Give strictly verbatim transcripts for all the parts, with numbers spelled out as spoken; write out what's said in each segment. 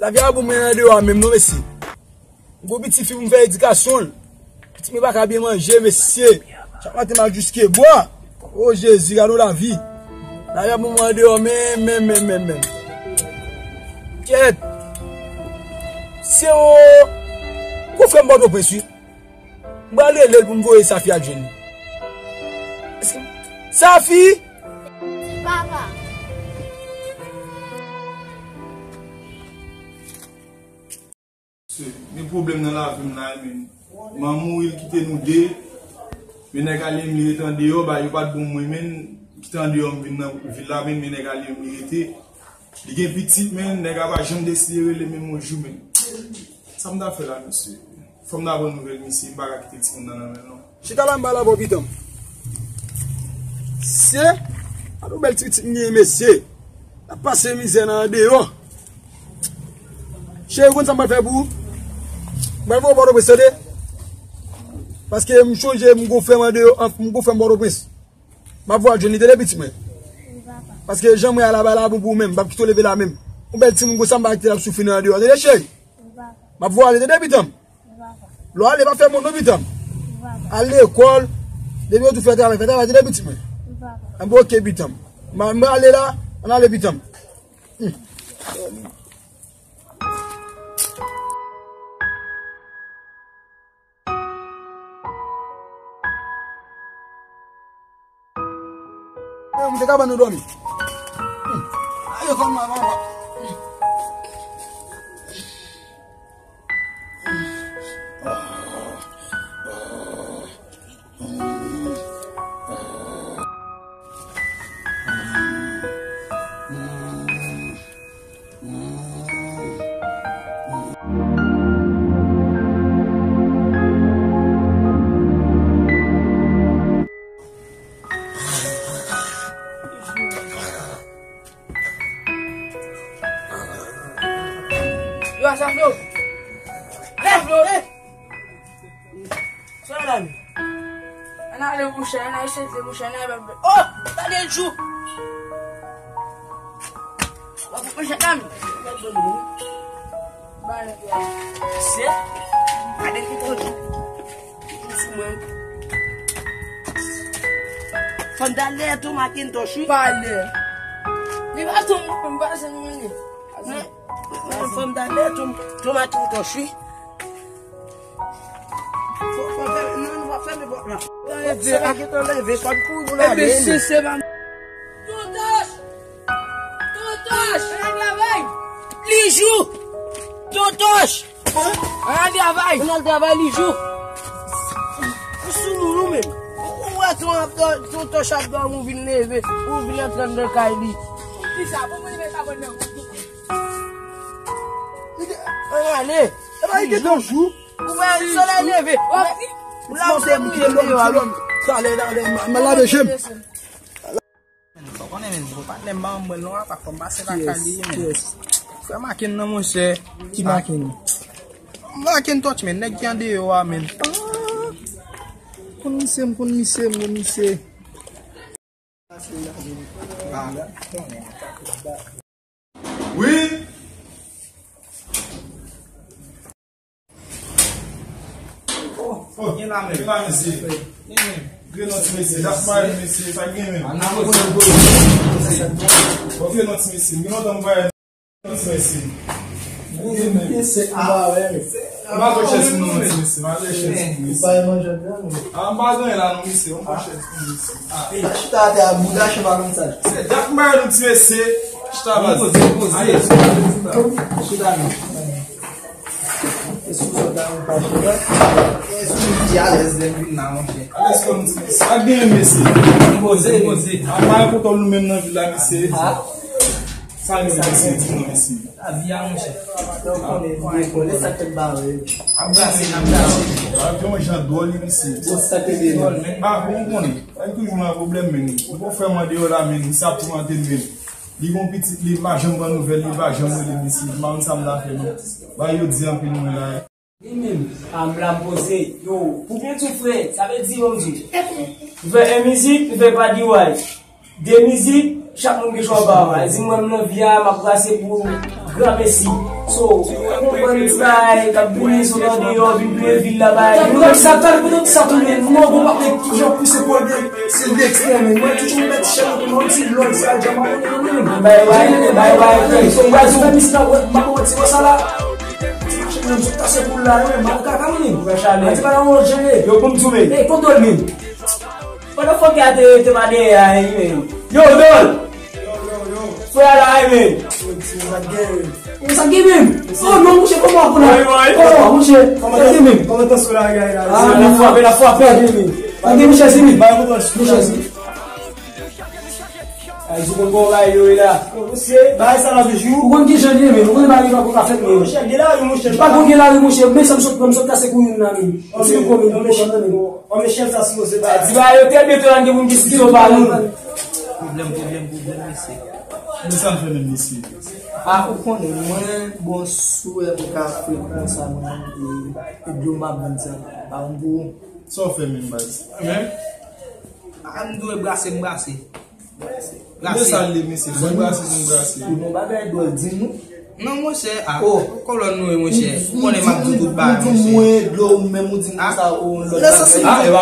Lavi a bon mwen andeyò a menm non, mesye. M gon pitit fi pou m fè edikasyon l. Pitit mwen pa ka byen manje, mesye. Chak maten m al jiske bwa. O Jezi, gade yon lavi. Lavi a bon mwen andeyò menm, menm, menm, menm, menm. Kèt. Se o. Gon frè m Pòtoprens, wi. M pral rele l pou m voye Safi al jwenn li. Èske Safi? Papa. Gen pwoblèm nan lavi m la, men. Manman mouri, l kite nou de. Men nèg ale m, li rete andeyò, ba yo pa t bon mwen, men. Kite andeyò, m vin nan vil la, men, men nèg ale m, li rete. Li gen pitit, men, nèg la pa janm deside rele m menm yon jou, men. Sa m ta fè la, mesye? Fò m ta pran nouvèl misye, m pa ka kite timoun nan nan men l, non. Chita la, m pale avè w, pitan m. Se, a nou bèl ti pitit m ye, mesye. N ap pase mizè nan andeyò. Cheri, ou konn sa m pral fè pou ou? M pral voye w Pòtoprens, tande? Paske m chonje, m gon frè m andeyò, m gon frè m Pòtoprens. M ap voye al jwenn li, tande, pitit mwen. Paske jan mwen a la, bay la bon pou ou menm, m p ap kite w leve la menm. Yon bèl timoun konsa, m pa kite l ap soufri nan andeyò, tande, cheri? M ap voye ale, tande, pitan m. Lè w ale, pa fè mond non, pitan m. Al lekòl, depi w tou fè travay, fè travay, tande, pitit mwen. Anben, oke, pitan m. M a- m ale la, ann ale, pitan m. Hmm. Eh, moute kabann nou dòmi. Hmm. Ayo, fanm nan, fanm nan. Yo, Asaflo! Asaflo! Sa la, men? Ann ale, monchè, ann al chanje, monchè, ann al bèbè. Oh! Gade jou! W ap monchè, dam! Ba nèg la. Se? Gade ki tonton. Sou mwen. Fò n t al dèyè tou Macintosh, wi. Pa dèyè. Li pa tonbe, m pa janm mennen. Fò n t al dèyè tou, tou Macintosh, wi. Fò, fò fèmen, non, nou pa fèmen pòt la. Leve, a gentan leve, fò n kouri pou n ale. Ebyen, si se pa Totoch! Totoch! Ann al travay! Lijou! Totoch! Ann al travay! Ann al travay, Lijou! Ou sou moun ou menm? Ou, ou wè ton ap dò-, Totoch ap dòmi, ou vin leve, ou vin antre anndan kay li. Kisa? Pou mwen leve sa bon nan. Ann ale! Epa, li te tonjou. Ou wè solèy leve. Ou la ou se mouye deyò a, wi. Talè, talè, m, m lave je m. Ou konnen, men, gwo patnè m pa anmwèl non, apa fò m pase lakay li, men. Frè Maken nan, monchè. Ki Maken? Maken Touch, men, nèg ki andeyò a, men. Ah! Konn misye, m konn misye, m konn misye. Wi. Oh, gen la, men. Gen la, mesye. Gen la, mesye. Dak Mayo, mesye. Sa gen, men. Bon, gen la, ti mesye. Gen lontan m pa wè ti mesye. Gen, men. M pa wè chèz pou nou, ti mesye. M pa wè chèz pou nou, mesye. Ah, m pa gen la, non, mesye. M pa chèz pou nou, mesye. Ah. Chita atè a, bouda, cheva konsa. Se Dak Mayo, ti mesye. Chita, baz. Poze, poze. Chita, non. E sou zòt la, nou pa chita. E sou di alèz lè m vin la, monchè. Alèz kòm ti mesye. Ak gen mesye. Poze, poze. Apa e kontòl nou menm nan vil la, mesye. Ah. Sa gen mesye, di non, mesye. Lavi a, monchè. Donk, konnen, konnen sa k fè bare. Ap brase, ap brase. Ap gen yon jan dwòl, mesye. Bon, sa k fè bare. Men, pa, bon, konnen. Sa toujou nan pwoblèm, men. Ou gon frè m andeyò la, men. Misye ap toumante m, men. Li gon pitit, li pa janm pran nouvèl, li pa janm rele misye. M pa konn sa m ta fè, non. Bagay yo di anpil, mwen la. Li menm, pa m la m poze. Yo, pou byen tou frè, sa vle di, bon, m di. M fè en mizik, m fè pa D Y. De mizik, Chak moun gen chwa pa yo. Di mwen, m nan vi a, m ap brase pou gran mesi. So, ou konprann ti bagay k ap vini sot andeyò, vin touye vil la, bagay. Gad sa, gad pou ti sa tounen. Mwen, bon, m ap toujou pouse pou l gen, se li ekstrèm. Mwen, toujou met ti chèn pou mwen, ti lòl, sa, djama, mwen, mwen, mwen. Bay, bay, bay, bay, bay. So, mwen, sou fè mis la, mwen, mwen, mwen, ti wè sa la. Ti machin nan, m sot kase pou l la, mwen, m al kaka, mwen. Mwen, chale. Mwen, ti pa nan yon jere. Yo, pou m touve. Ey, kontwòl, men. Pandan fòkè a te, te pa dèyè a, men. Yo, Dol! Yo, yo, yo. Frè a la, men. Yo, sa gen, men. Sa gen, men. Oh, non, mouche, kòman w ap la? Wi, wi. Oh, mouche. Kòman sa gen, men? Kòman tansyon la, gay la? Ah, n ap frape, n ap frape. Sa gen, men. Sa gen, mouche, si, men. Mouche, si. Ay, di konn bon bagay yo ye la. Mesye, bagay sa la toujou. Ou konn ki jan li ye, men. Ou konn bagay yo pa ka fèt, men. Mouche, gen lari, mouche. Pa konn gen lari, mouche. Men sa m sot pran, m sot kase kou youn la, men. Ou se komi, mouche, men. An men chèf sa sipoze ba. Di ba yo tèt byen, tèt gen moun ki sikizo ba nou. Pwoblèm, pwoblèm, pwoblèm, mesye. Men sa m fè menm, mesye. A, ou konnen, mwen, bon, si w wè m ka fè konsa, mwen, e, e dlo m ap vann sa. Pa yon pou ou. Sa w fè menm, baz? Amen. A, m dwe brase, m brase. Brase. Mesye, mwen brase, mwen brase. Ou non bagay dwòl, di nou. Non, monchè, a, oh, kolòn nou ye, monchè. Ou konnen m ap di tout bagay, monchè. Ou di mwen dlo, ou menm ou di nou sa, ou lòt bagay. Nan sans,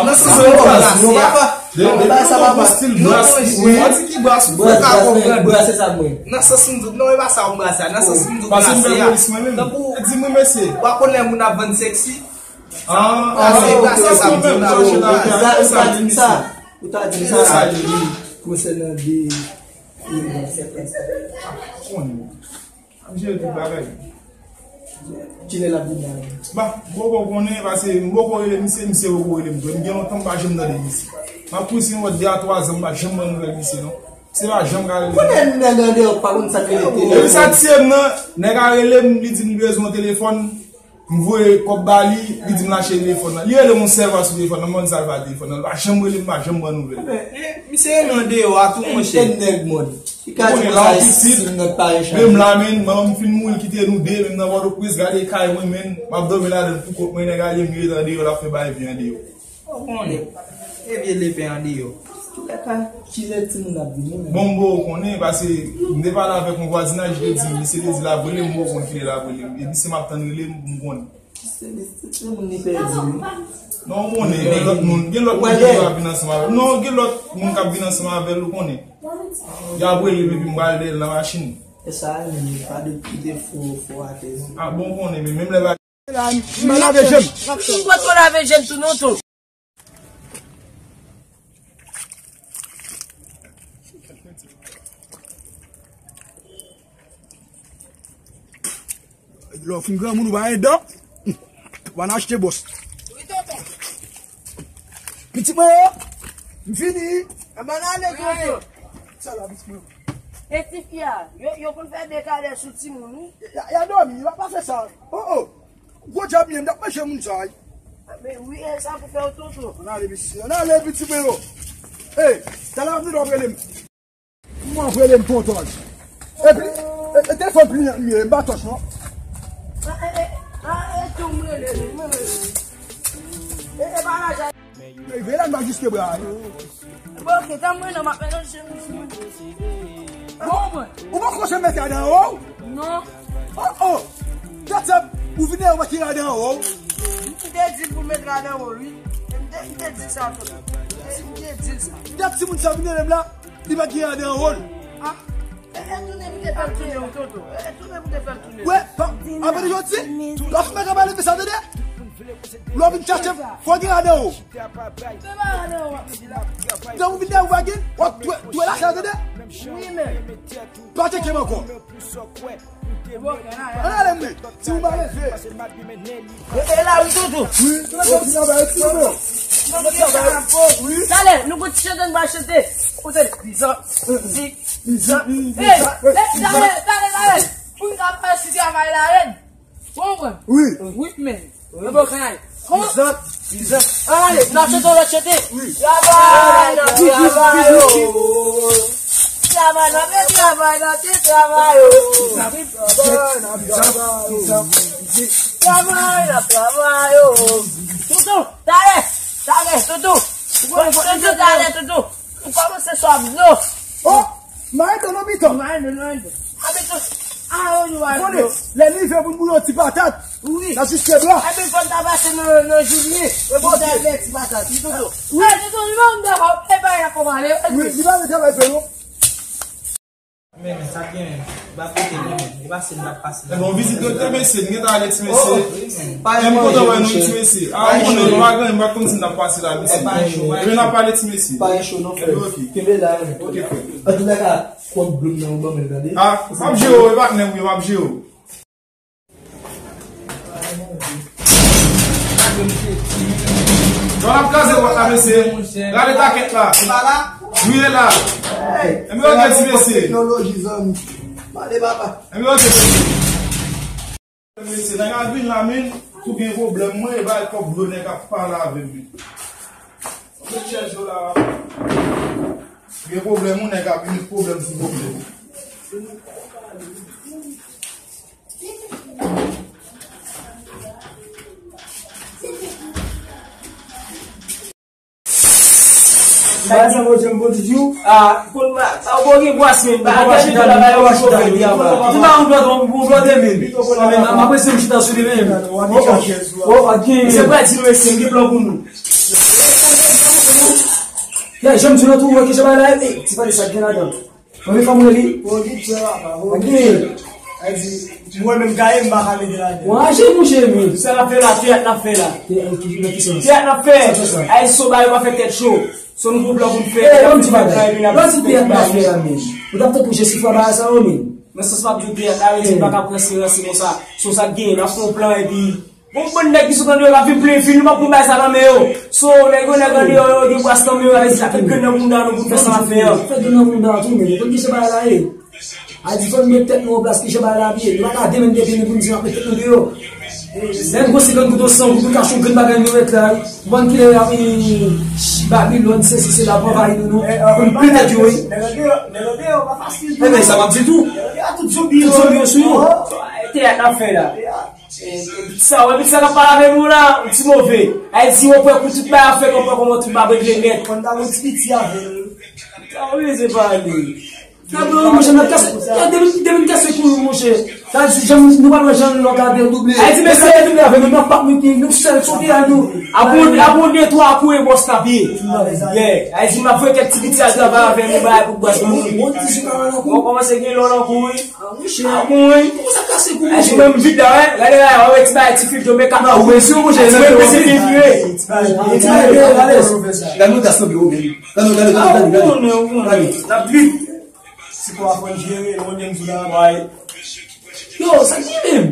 nan sans, non, brase a. Bagay sa pa fas. Non, monchè. Ou di ki brase, ou ka konprann. Brase sa mwen. Nan sans m di, non, e pa sa ou brase a. Nan sans m di, brase a. Tankou, di mwen, mesye. Ou pa konn lè moun ap vann sèksi? Ah, brase, ah, brase sa m di la. Ou ta di m sa. Ou ta di m sa. Konsènan de. Konnen. Ap jere tout bagay. Kilè l ap vini a? Ba, m poko konnen, paske m poko rele misye, misye poko rele m tou. M gen lontan m pa janm tande misye. M ap kouri sou yon lòt de a twa zan, m pa janm pran nouvèl misye, non. Se pa janm ka rele m. Konnen nèg andeyò pa konn sa k rele telefòn. Epi sa tiye m nan, nèg a rele m, li di m li bezwen yon telefòn. M voye kòb ba li, li di m l achte telefòn nan. Li rele m yon sèl fwa sou telefòn nan, m pa konn sa l fè ak telefòn nan. Li pa janm rele m, li pa janm ban nouvèl. Ebyen, eh, misye rele andeyò a tou, monchè. Tèt nèg mòn. Li ka di konsa, si m nan pa echanj. Menm la, menm, manman m fin mouri, l kite nou de, menm nan Pòtoprens, gade kay mwen, menm, m ap dòmi ladan l pou kont mwen, nèg ale m rete andeyò, l ap fè bagay vye andeyò. Ou konnen, e vye lepè andeyò. Kilè ka, kilè timoun ap vini, menm? Bon, m poko konnen, paske m te pale avèk yon vwazinaj, li te di m, misye te di l ap rele m, m poko konn kilè l ap rele m. E misye m ap tann rele m pou m konnen. Se, se, se moun li pèdi, wi. Non, ou konnen, gen lòt moun, gen lòt moun ki ap vin ansanm avè l. Non, gen lòt moun k ap vin ansanm avè l, ou konnen. Y ap rele m epi m pral dèyè l nan machin. E sa, menm, pa de kite fò, fò atè, non. Ah, bon, ou konnen, men menm lè bagay. M pa lave je m. M pa twò lave je m tou non tou. Lè w fin granmoun ou pa gen dan. W ann achte bòs. Pitit mwen yo, m fini. Ann ale tonton. Sa la pitit mwen yo. E tifi a, yo, yo konn fè dekadè sou timoun wi. Y a, y a dòmi, yo pa fè sa. Oh, oh. Gwo djab li ye, m t ap manje moun sa a wi. Men wi, e sa pou fè w tonton. Ann ale mesye, ann ale pitit mwen yo. Hey, talè ap vin w ap rele m. Mwen ap rele m tonton. Epi, e, e telefòn pliyan m ye, m pa tòch non. A, e, e, a, e tou m rele li, mwen rele li. E, e pa lajan. Rive la, m pa jiske bra yo. Bon, ok, tann mwen non, m ap mete yon chen sou mwen. Bon, mwen. Ou poko janm mete adan anwo w? Non. Oh, oh. Tèt sa, ou vin ou mete adan anwo w? M te di l pou l mete adan anwo l, wi. M te, m te di l sa tou. M te, m te di l sa. Tèt timoun sa vin rele m la, li pa gen adan anwo l. Ah. E, e tounen pou te fè l tounen, wi, tonton. E, e tounen pou te fè l tounen. Wè, pa, apre jodi, lòt fè ka pale de sa, tande? Lè w vin chache m, fò gen adan w. Se pa adan w ap di la. Lè w vin dèyè w pa gen, w ap dwe, dwe lajan, tande? Wi, men. Pa tcheke m ankò. Ann ale mwen, si w pa leve. E, e la, wi, tonton. Wi, tonton, travay, tonton. Wi. Talè, nou gon ti chante, nou va chante. Kote l? Bizan, zik, bizan. Ey, ey, talè, talè, talè. Moun k ap fè si travay la rèd. Ou konprann? Wi. Wi, men. Mwen bon kanay. Bizan, bizan. Ale, n ap chante yon lòt chante. Wi. Travay, n ap travay, oh. Travay, n ap travay, n ap travay, oh. Travay, n ap travay, oh. Travay, n ap travay, oh. Tonton, talè, talè, tonton. Tonton, talè, tonton. Ou kòmanse swa blo. Oh. Mare do nan mitan. Mare do nan mitan. Abe to. A, o nou a. Konnen, lè n rive pou n bouyon ti patat. Wi. Nan jis pye bwa. Abe fò n ta pase nan, nan Julien. Wi, bon, ta fè ti patat. Li tonton. Wi. E, tonton, li pa m ta pa, e pa y a kòmale. Wi, li pa m ta pa fè non. Men, men, sa gen, ba kote li, men. Li pase, li pa pase. E bon, vizit doktè, mesye, n gentan ale ti mesye. Oh, wi, men. Men m kontan wè nou ti mesye. A, ou konnen, nou pa gen, m pa konn si n ap pase la, mesye. E pa cho, pa cho. Epi n ap pale ti mesye. Pa cho non, frè. Epi, ok. Kenbe la, men. Ok, frè. Antouka, kwòk blonn nan ou ban mwen gade. A, m ap jere w, wi, patnè m, wi, m ap jere w. Yon ap kraze wòt la, mesye. Rale takèt la. Wi, e la. Enben, ok, ti mesye. Teknoloji, zanmi. Pale, papa. Enben, ok, mesye. Mesye, nèg ap vin la, men, tou gen pwoblèm, mwen, e bay kòb dlo nèg ap pale avè m, men. Mwen chèche w la. Gen pwoblèm, ou nèg ap vin pwoblèm sou pwoblèm. Bagay sa, mwen, jan m di w. A, konn ma, sa w gen bwas, men. Bagay sa, la, bagay yo chofè, diab la. Di pa yon blòdè, yon blòdè, men. Men, m ap prese m chita sou li, men. O, o, o, ok. Se vrè, di nou, mesye, m gen plan pou nou. Ya, jan m di nou tou, wè, ki jan bagay la ye, ti pale sa k gen ladan. Mwen, fè mwen li. Pwodiktè, papa, pwodiktè. Sa di, mwen menm gaye, m pa ka mete ladan. Ou raje, monchè, men. Sa n ap fè la, teyat n ap fè la. Teyat, nan ki, nan ki sans? Teyat n ap fè. Sa fè sa. Ay, soba yo pa fè tèt cho. So nou gon plan pou n fè. E, ban m di bagay. Lè w di teyat n ap fè la, men. Ou t ap tankou Jesifra bagay sa yo, men. Nan sans m ap di w teyat la, yo di m pa ka pran se ranse konsa. So sa k genyen, n ap fè yon plan epi Bon, bon, nèg ki sot andeyò, y ap vin plen fil, nou p ap pran bagay sa nan men yo. So, nèg yo, nèg andeyò, yo gen bwas nan men yo, avè di, sa fè grenn nan bounda nou pou n fè sa n ap fè an. Fè grenn nan bounda tou, men, konn ki jan bagay la ye. A di, fò n met tèt nou an plas, ki jan bagay la ap ye. Nou pa ka demen depi nou pou n di n ap met tèt nou deyò. Lè n gwo senkant goud, san goud, ou ka chou grenn bagay nou ret la, wi. Ou konn kilè y ap, eh, Babilòn, sesi, sela, pou anvayi nou, non. Pou n plen tèt yo, wi. Nèg andeyò, nèg andeyò, pa fasil. Enben, sa m ap di tou. Nèg andeyò, tout zonbi yo. Tout zonbi yo sou yo. Teyat n ap fè la. E, e, sa, wè, pitit sa k ap pale avè nou la, yon ti move. Ay di, ou pran kou tout bagay ap fèt, ou pran kòman tout bagay regle nèt. Konn ta gon ti piti avè l. Sa, wi, se pa li. Gade, monchè, n ap kase, gade, depi, depi n kase kou, monchè. Sa di, jan nou pa wè jan lòt la te double. Ay di, mesye, double avè nou, nan pak nou ki, nou sèl, sote a nou. Apre, apre de twa kou, e bòs la pye. Yeah. Ay di, m ap voye kèk ti piti al travay avè nou, bay pou bòs nou. Bon, ti sou kawè nan kou. Bon, kòmanse gen lò nan kou, wi. Ah, monchè. Ah, bon, wi. Kòman sa kase kou, monchè? Ay, si menm vit la, wè. Gade la, wè, ti bagay, ti fil, yo mekap. Ah, ou mesye, monchè, ti bagay, ti fil, wi. Ti bagay, ti bagay, gade. Gade nou tas nan biwo, men. Gade, gade, gade, gade, gade. Ah, ou konnen, ou konnen. Gade. N ap vit. Si pou aprann jere, nou menm sou travay. Yo, sa ki menm?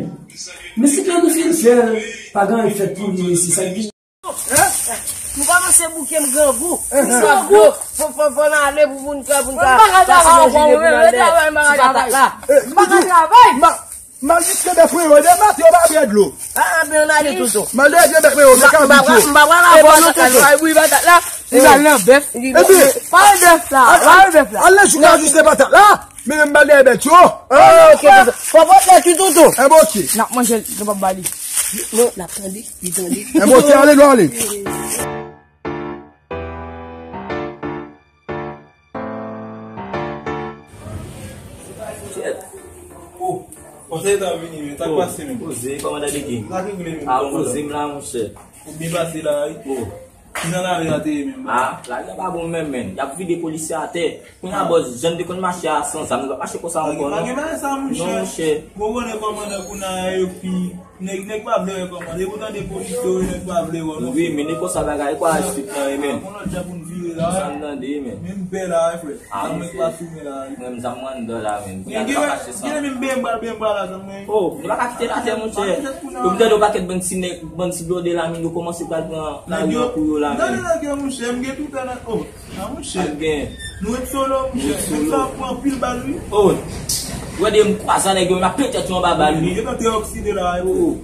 Men si plan nou fin fè, pa gen anyen fèt pou li, mesye, sa ki Nou kòmanse bouke m grangou. M grangou. Fò, fò, fò n ale pou, pou n ka, pou n ka pase nan Julien pou n al dèyè ti patat la. M pa ka travay. M a, m a jis kenbe freyo, de maten yo pa bwè dlo. Ah, ben, n ale, tonton. M al dèyè vye bèf freyo, m pa ka bouke. M pa pral avè w, tonton. Ay, bouyi patat la. Li pral nan bèf. Epi, pa nan bèf la, pa nan bèf la. Al nan jou ka jis de patat la. Men m al dèyè bèt yo. Ah, ok, tonton. Fò pote ti tonton. Enben, ok. N ap manje l, nou p ap ba li. Non, n ap tande. Li tande. Enben, ok, ale, nou ale. Oh, konsèy ta vini, men sa k pase menm? Poze, kòman dade gen? Sa ki vle menm? Ah, poze m la, monchè. Ou byen pase la, wi. Oh. Kijan lari a te ye menm? Ah, lari a pa bon menm, men. Y ap vide polisye atè. Kounye a, bòs, jan n te konn mache a san zam, nou p ap mache konsa ankò, non. Pa gen bagay sa, monchè. Non, monchè. Bon, konnen kòmandan kounye a yo fin, nèg, nèg pa vle wè kòmandan. Depi w tande polisye yo, nèg pa vle wè w, non. Wi, men e konsa bagay, e kwa chit lan ye, men. Ah, bon, lòt jan pou n vire la, wi. Sa m tande, men. Men m pè la, wi, frè. Ah, monchè. Mwen menm zam mwen anndan la, men. Gen, gen, gen menm benyen m pral, benyen m pral la, zanmi. Oh, nou pa ka kite l atè, monchè. Yo vin tande yon pakèt bann ti nèg, bann ti blòdè la, men yo kòmanse pral pran lari an pou yo la, men. Nèg yo, nèg yo, monchè, m gen tout tan nan, oh. Ah, monchè. Nou ret solo, monchè. Nèg sa ap pran anpil bal, wi. Oh. Ou wè de m kwaze a nèg yo, m ap pete tèt yo anba bal, wi. Yo te okside la, wi. Oh.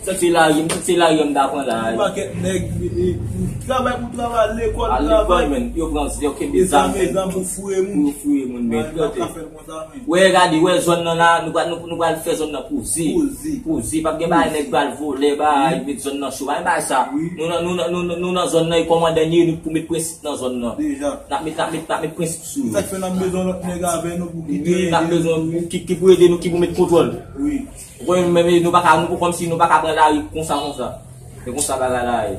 Tout se lari, tout se lari m ta pran la. Yon pakèt nèg, e, e, travay pou travay, lekòl, al lekòl, travay, men yo pran, yo kenbe zam, men, pou foure moun. Pou foure moun, men. N ap ka fè l konsa, men. Wè, gade, wè, zòn nan la, nou pral, nou, nou pral fè zòn nan poze. Poze. Poze, p ap gen bagay nèg pral vòlè, bagay, met zòn nan cho, pa gen bagay sa. Wi. Nou nan, nou nan, nou, nou, nou nan zòn nan, e kòmandan n ye, nou pou met prensip nan zòn nan. Deja. N ap met, n ap met, n ap met prensip sou yo. Sa k fè n ap bezwen lòt nèg avè nou pou kite, wi, n ap bezwen ki, ki pou ede nou, ki pou met kontwòl. Wi. Ou konprann, men, men nou pa ka, nou, kòmsi nou pa ka pran lari konsa, konsa. Se konsa bagay la ye.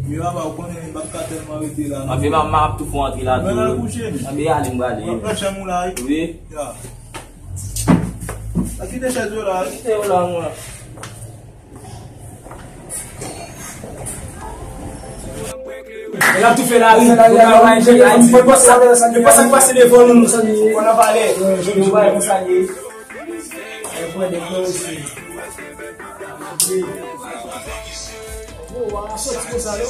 Men papa, ou konnen, m p ap ka tèlman rete la, non. Anben, m ap, m ap tou fè w antre la tou. Mwen al kouche, men. Anben, ale, m prale. W ap nan chanm ou la, wi? Wi. Ya. A kite chèz yo la, wi. Kite yo la, mwen. E l ap tou fè lari. Fè lari, pou travay, fè lari. Pou pase, pou pase devan nou, nou santi, pou nan pale. Jodi a, konsa li ye. E pran de kò osi. Bon, w a soti konsa, non?